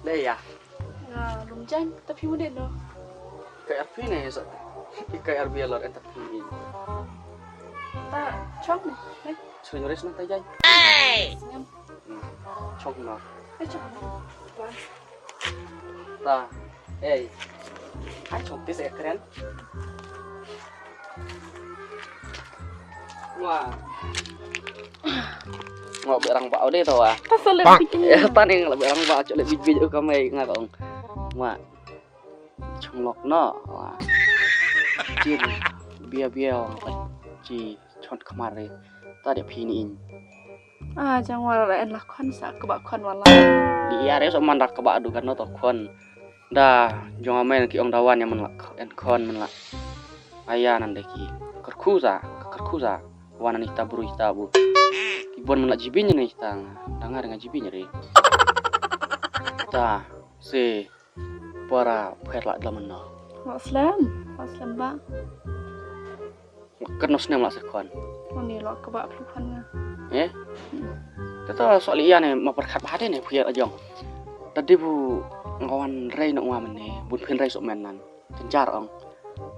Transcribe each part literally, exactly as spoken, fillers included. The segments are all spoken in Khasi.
Dei ya. Nga lum jan, tapi mude no. Ka R P ne sa. Ka R P alor enter P. Ta chong ne. Sri Nores na ta jai. Ngam. Chong no. Eh, chong no. Ta. Ei. Ai chong tis e kren. Wah. Ngo berang ba ode to wa. Ta sale bikin. Eh, ta ning la berang ba chole bij bij u kamai nga kong. Wa. Chong lok no. Wa. Jin. Bia bia. Chi chon kemari. Ta de pini in. Ah, jang wala en la khon sa kaba khon wala. Di ya re so man rak kaba du kan no to khon. Da jong amen ki ong dawan ya man la en khon man la. Aya nan de ki. Kerkhu sa, kerkhu sa. Wan ni ta bru ta bu. Ki bon man la jibin ni ta. Dangar nga jibin re. Ta se para pher la dalam no. Wa slem, wa slem ba. Ken no snem la se khon. Oni lo kaba plu khon nga. Eh? Tata so li ya ne ma perkhat ba de ne phi la jong. Tadi bu ngawan rei no wa mene, bun phin rei so men nan. Kenjar ong.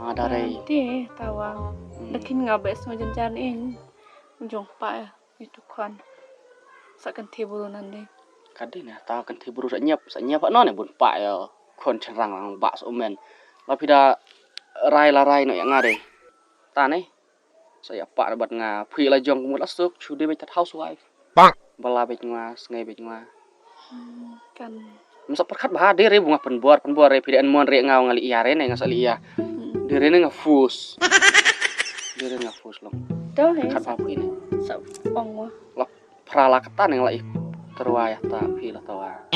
Ah, da rei. Ti tawa. Lekin nga be so jan jan in. Jong pa ya. Itu khon. Sa kan ti buru nan de. Kadi na ta kan ti buru sa nyap, sa nyap no ne bun pa ya. Khon cherang lang ba so men. La phi da rai la rai no ya nga de. Ta ne. Sa ya pa bat nga phi la jong kumut la suk chu de bet housewife. Bang. Bala bet nga, sngai bet nga. Hmm, kan. Masa perkhat ba de re bunga penbor, penbor re phi de en mon re nga nga li ya re ne nga sa li ya. Hmm. De re ne nga fus. De re nga fus long. To he. Khat ba phi ne. Sa ong wa. Lok. Pra la kata ne la ik terwa ya ta phi la tawa.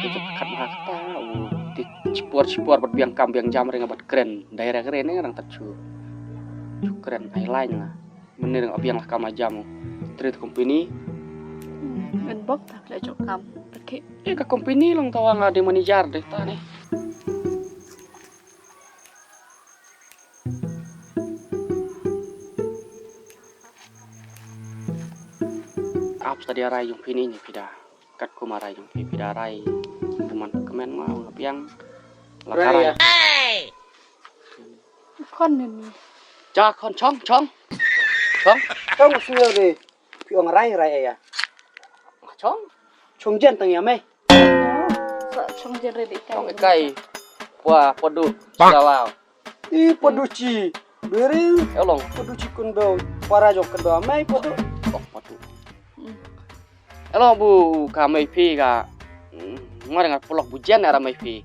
Ti kat ma kata u ti chipor chipor bat biang kam biang jam ring bat kren. Daerah kren ne rang tat chu. Chu kren ai lain la. Mene ring biang la kam la jam. Trade company. Ngan bok ta le chu kam. Okay. Eh ka company long tawa nga de manager de ta ne. Ap tadi arai jong phi ni ni phi da. Kat kuma arai jong phi phi da arai. Buman kemen ma ung piang. La karai. Khon ni ni. Ja khon chong chong. Chong. Chong sini de. Phi ong rai rai ya. Chong. Chong jen tang ya mai. Sa chong jen re di kai. Chong kai. Pua podu. Bang. Dalau. I podu chi. Beri. Elong. Podu chi kundo. Para jok kundo mai podu. Oh podu. Elong bu ka mai phi ka. Ngwa dengan polok bu jen era mai phi.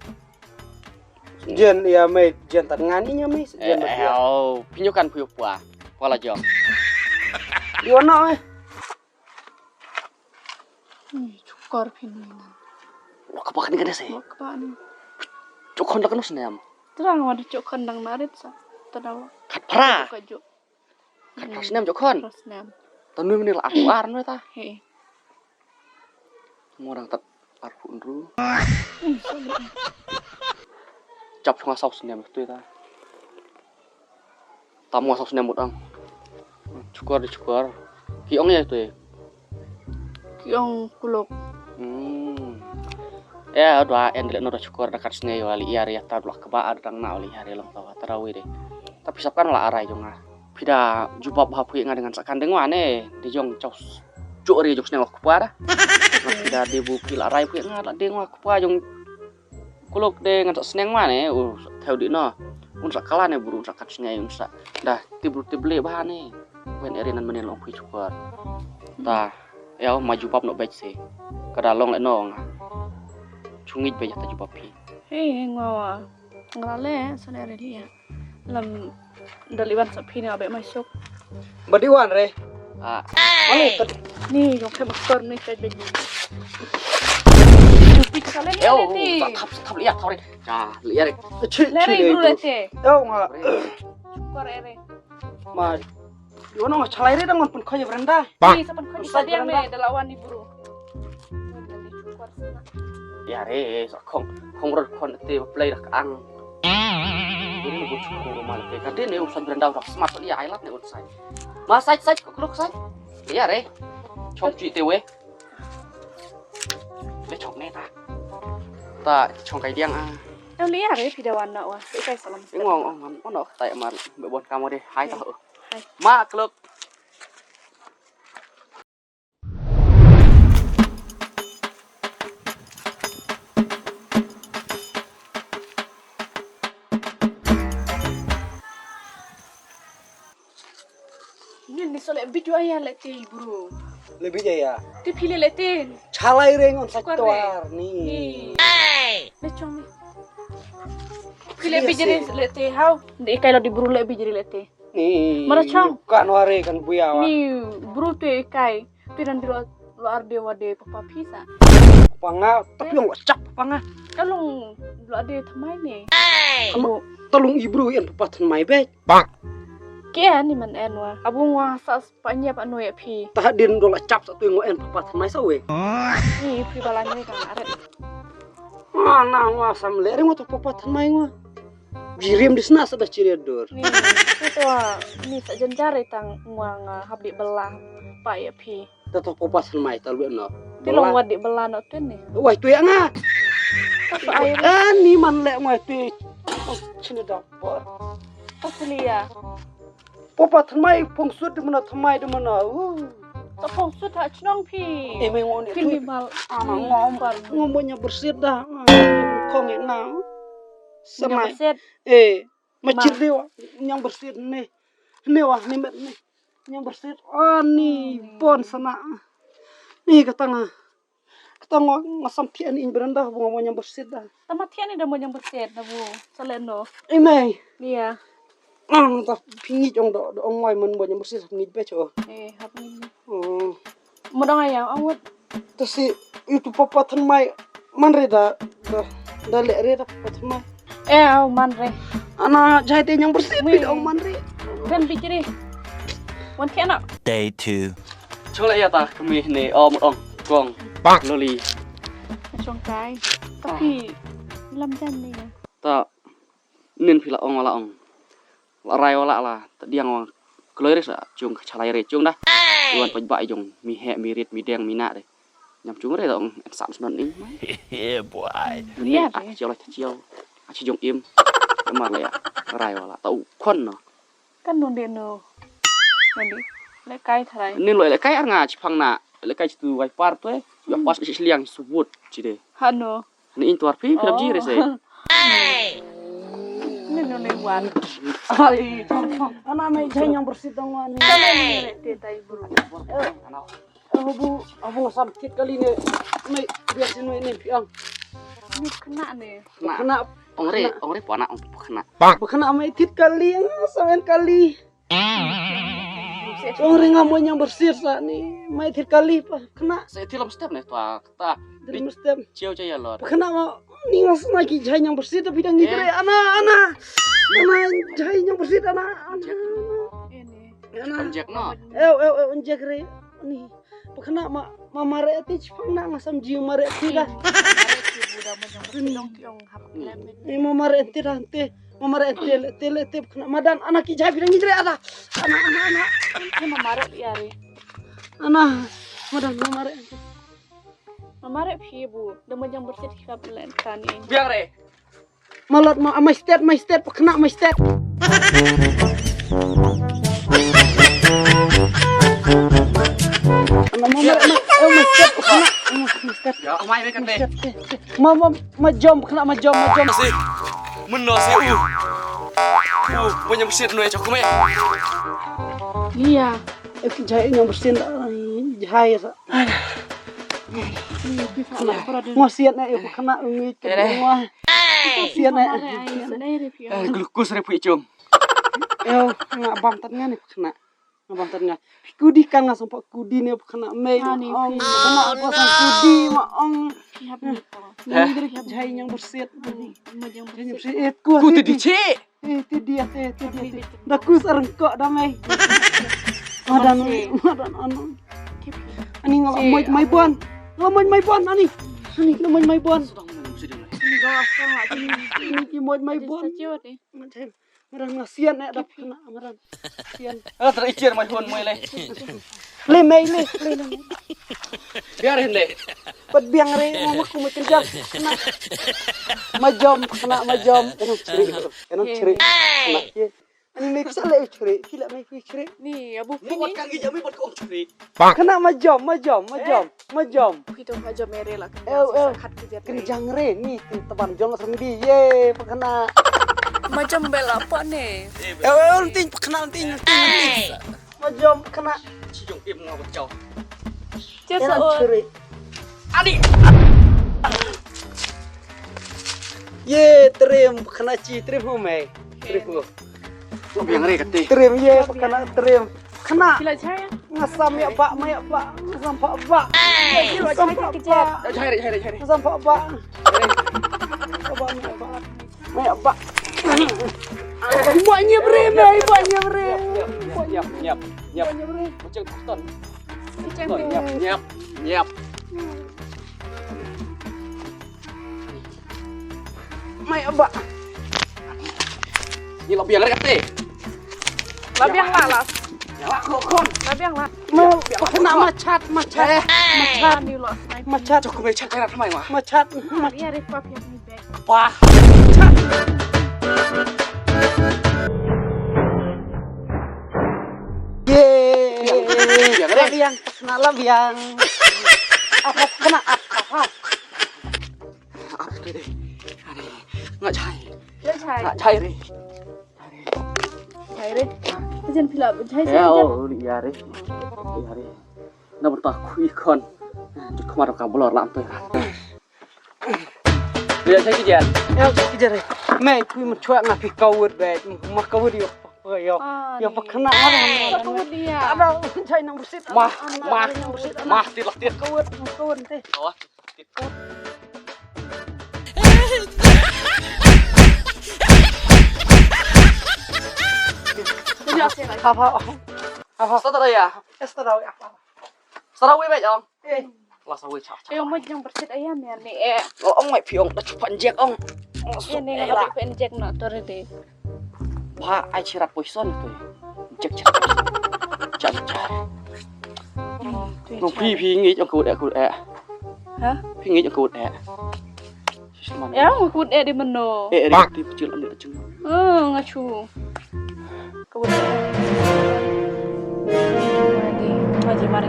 Jen ya mai jen tat ngani nya mai jen. Eh, oh, phi nyu kan phi pua. Pua la jong. Di wana eh. Ni chukor phi ni nan. Lo ka bak ni ka dese. Lo ka bak ni. Chukon da ka no snem. Terang wa da chukon dang narit sa. Tadawa. Kat pra. Ka juk. Kat pra snem chukon. Pra snem. Tanu ni la aku ar no ta. He. Mo dang tat ar pu nru. Chap chunga sau snem tu ta. Tamo sa snem mut ang. Chukor di chukor. Ki ong ya tu. Ki ong kuluk. Hmm. Ya dua en dile no da chukor da kat snei wali ya ri ta dua kaba ad dang na wali ya ri long tawa tarawi de. Tapi sap kan la arai jong nga. Phi da jubab ha phi nga dengan sakan deng wa ne di jong chaw. Chuk ri jong snei wa kpa da. Phi da di bu phi la arai phi nga la deng wa kpa jong Kuluk de ngan sa sneng ma ne u thew di no. Un sa kala ne bru un sa kat sngai un sa. Da tibru tible ba ne. Wen eri nan menen long phi chukar. Ta ya ma jubab no bej se. Kada long le no nga. Chungit bej ta jubab phi. He ngwa wa. Ngala le sa le eri ya. Lam dali wan sa phi ne abe mai sok. Badi wan re. Ah. Ni jong khe bakor ni khe beli. Jupit sale ni. Yo, leti. Thap thap liya thap re. Ja, liya re. Chi le re bru leti. Yo nga. Kor ere. Ma. Yo no chalai re dang pun khoy brenda. Ni sa pun khoy sa dia me dalawan ni bru. Ya re sa khong khong rot khon te play rak ang. Ini bu chu khong mal te ka de ne u sa brenda rak smart ya ai lat ne u sai. Ma sai sai ko klok sai. Ya re. Chok chi te we. Le chok ne ta. Ta chong kai diang ah. Em li are phi da wan noh wa. Sa kai salam. Ngong ong man ono kata mar be bon kamo de. Hai ta. Hai. Ma klok. Ngin ni sole video aya lete bro. Lebih jaya. Ti phi le lete. Chalai reng on Kwar re. Sector ni. Ni. Le chong ni. Phi le Iya, bijari sih. Lete hau. Di kai lo di bro le bijari lete. Ni. Mana chong? Kan wari kan buya wa. Ni bro tu kai. Tu dan di lo lo arde wa de papa phi sa. Panga tapi yang wacak panga. Kalung lo arde thamai ni. Ama tolong ibru yang papa thamai be. Bang. Ke ni man en wa. Abu ngwa sa pa nya pa no ya phi. Tah din do la chap sa tu ngo en papa thanai sa we. Ni phi bala ni kan aret. Ana ngwa sam le ring to papa thanai ngwa. Birim di sna sa da chiri dur. Ni tu ni sa janjar tang ngwa nga hab di bala pa ya phi. Ta to papa thanai ta lu no. Ti long wa di bala no tu ni. Wai tu ya nga. Apa air? Ah ni man le ngwa tu. Chini da por. Apa sili ya? Papa thanmai phongsut de mana thanmai de mana. Uh. Ta phongsut ha chnong phi. Eh mai ngom ni. Phi ni mal. Ama ngom. Ngom mo nya bersit dah. Khong ina. Sana. Bersit. Eh, ma chir de wa nyang bersit ne. Ne wa ne met ne. Nyang bersit. Ani pon sana. Ni kata nga. Kata nga nga sam thiah ni in beranda bu nga mo nyang bersit dah. Tama thiah ni da mo nyang bersit da bu. Salen no. Imai. Iya. Ah, ta pingit ong do do ong wai man bo nyang bersit pingit be cho. Eh, hap ni. Oh. Mo dong ayang ong wet. Ta si itu papa thanmai man re da da da le re da papa thanmai. Eh, au man re. Ana jai te nyang bersit pi ong man re. Ben bichri. Wan thiah na. Day two. Chong la ya ta kami ne om ong kong. Bang. Loli. Chong kai. Tapi lam jan ni ya. Ta nin phi la ong la ong. La rai wala la ta diang wang. Kloi re sa chung ka chalai re chung dah. Iwan paj ba jong mi he mi rit mi deng mi na re. Nyam chung re dong en sam snon ing. Yeah boy. Ni a chiaw la chiaw. A chi jong im. Mar le ya. Rai wala ta u khon no. Kan non de no. Non de. Le kai tharai. Ni lo le kai ar nga chi phang na. Le kai chi tu wai par tu eh. Chi pas chi liang subut chi de. Ha no. Ni in tuar phi phi ji re se. Ni no le wan. Ai. Ana mai jai nyang bersit dong wan. Te tai bro. Abu, abu ngasam kit kali ne. Mai biar sini ne piang. Ni kena ne. Kena. Ong re, ong re pona ong kena. Kena mai kit kali ngasam en kali. Ong re nga mo nyang bersit sa ni. Mai kit kali pa kena. Sa ti lam step ne tua kata. Ti lam step. Chiau chaya lor. Kena ma ni ngas na ki jai nyang bersit tapi dang ngikre ana ana. Ana jai nyang bersit ana ana. Ana. Injek no. Eu eu eu injek re. Ni. Pakna ma ma mare ati chipang na ngasam ji mare ati da. Ni ma mare ati da ante. Ma mare ati le ati le ati pakna madan ana ki jai bidang ngikre ada. Ana ana ana. Ni ma mare ya re. Ana madan ma mare ati. Ma mare phi bu da ma jang bersit khap len tani. Biang re. Malot ma amai stet mai stet pakna mai stet. Ana ma ma ma mai stet pakna. Mai stet. Ya amai me kan de. Ma ma ma jom pakna ma jom ma jom. Si. Mun no si u. U ma nyam stet no ya chok me. Iya. Ek jai nyam stet jai sa. Ngo siat na ek pakna umi ke ngo. Sian eh. Glukus re pui chum. Yo, nga bam tat nga ni pakna. Nga bam tat nga. Kudi kan nga sampa kudi ne pakna me. Ong pakna apa sang kudi ma ong. Ni dri jai nyang bersit. Jai nyang bersit. Eh ku ti di che. Eh ti di ate ti di ate. Da kus areng ko da mai. Madan madan anu. Ani nga mai mai bon. Nga mai mai bon ani. Ani nga mai mai bon. Ini ki moj mai bon. Madan nga sian eh dap kena madan. Sian. Ah, ter ichir mai hon mai le. Le mei le, le le. Biar hynde. Pat biang re, mo ma ku me kynjang. Kena. Ma jom, kena ma jom. Kena chri, kena chri. Kena ye. Ani mei pisa le chri, phi la mei phi chri. Ni, abu phi Mo ni. Wat ka ngi jami bat ko chri. Kena ma jom, ma jom, ma jom, ma jom. Phi to ma jom mere la. Ew, ew. Khat ki jat. Kynjang re, ni tin taban jom la sambi. Ye, pa kena. Ma jom bela pa ne. Ew, ew, ting pa kena, ting, ting. Ma jom kena. Chi jong im nga wat jaw. Cheers. Kena chri. Ani. Ye, trim kena chi, trim ho mei. Trim ho. Ko biang re kate. Trim ye, kena trim. Kena. Sila chaya. Ngasam ya ba, ma ya ba. Ngasam pa ba. Sila chaya kejap. Chaya re, chaya re, chaya re. Ngasam pa ba. Pa ba, ma ya ba. Ma ya ba. Ba nyep re, mei, ba nyep re. Nyep, nyep, nyep, nyep. Ba nyep re. Macam ton. Macam ton, ton. Nyep, nyep, nyep. Mai abah. Ni la biang re kate. La biang la la. Ya la ko kon. La biang la. Ma kena machat, machat. Eh. Machat. Ni lo. Machat. Jok me chat chat mai ma. Machat. Machat. Ya re pa pia ni bek. Wah. Ye. Biang re. La biang, kena la biang. Apa kena apa? Ap ke dei. Are. Nga jai. Nga jai. Nga jai re. Jai re. Jen pila jai. Ya, oh, ya re. Ya re. Na bata khui kon. Jut kemar ka bolor lam tu. Ya jai kijan. Ya jai kijan re. Mei khui menchwa nga phi kawut be. Ma kawut yo. Yo. Yo pakna. Kawut dia. Ada jai nang busit. Mah, mah, mah, tilah tir. Kawut, kawut te. Oh. Apa? Apa? Sarawi ya. Sarawi apa? Sarawi baik, Ong. Eh. Lah sawi chap. Eh, mo jang bersit ayam ya ni eh. Ong mai piong dah chupan jek, Ong. Ini nggak pakai pen jek nak tu ready. Ba ai chirat poison tu. Jek chirat. Jek jek. No phi phi ngi jong kut eh kut eh. Hah? Phi ngi jong kut eh. Ya, ngi kut eh di mano. Eh, eh, di pecil ni pecil. Oh, ngachu. Kut eh. Mari, mari, mari.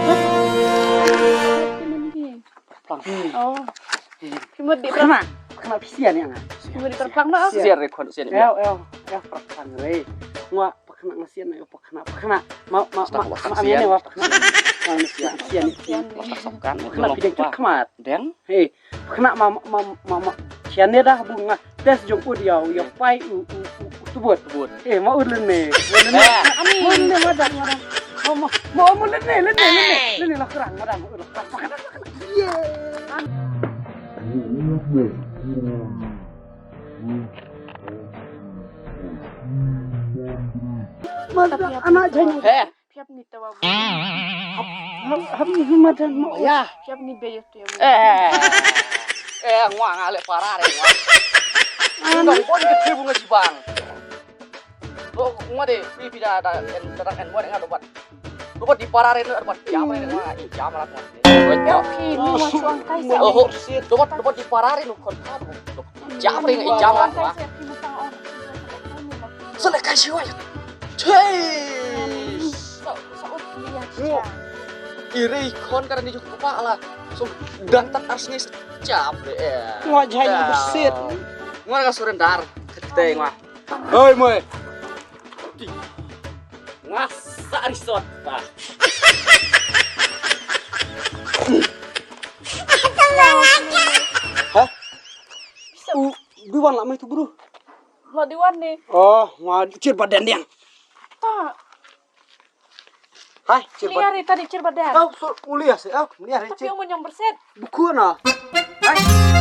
Hah? Plang. Oh. Phi mut di plang. Kena, kena pisian ya nga. Phi mut di plang na. Siar re khon sian. Eo, eo, eo, plang re. Ngwa pakna ngasian eo pakna pakna. Ma ma ma ma ne wa pakna. Ngasian sian. Pakna pideng tu khmat. Deng. He pakna ma ma ma ma. Sian ne dah bunga. Test jong u dia u ya pai u u u tubut. Tubut. Eh ma u lene. Lene. Ani. Ma u lene madan madan. Ma ma ma u lene lene lene. Lene la kerang madan u la kerang. Pakna pakna. Ye. Madan anak jani. He. Piap ni tawa. Hap hap ni madan mo. Ya. Piap ni beyo tu ya. Eh. Eh ngwa nga le para re ngwa. Anu pon ke tribu nga jibang. Lo ngwa de pi pi da da en da en mo nga dobat. Dobat di para re no dobat. Ya ma re ngwa i jam la ngwa. Ya pi ni ngwa chuang kai sa. Oh, dobat dobat di para re no kon. Jam re i jam la ngwa. Sele kai siwa. Chei. Iri kon ka ni juk pa la. So dan tat ars ni jam re. Ngwa jai ni besit. Ngwa ka surrender. Kete ngwa. Hoi moi. Ngwa sa resort pa. Hah? U, di wan la mai tu bru. Lo di wan ni. Oh, ngwa chir badan diang. Ta. Hai, chir badan. Liar tadi chir badan. Tau so uliah se, ah, liar chir. Tapi umur yang berset. Buku na. Hai.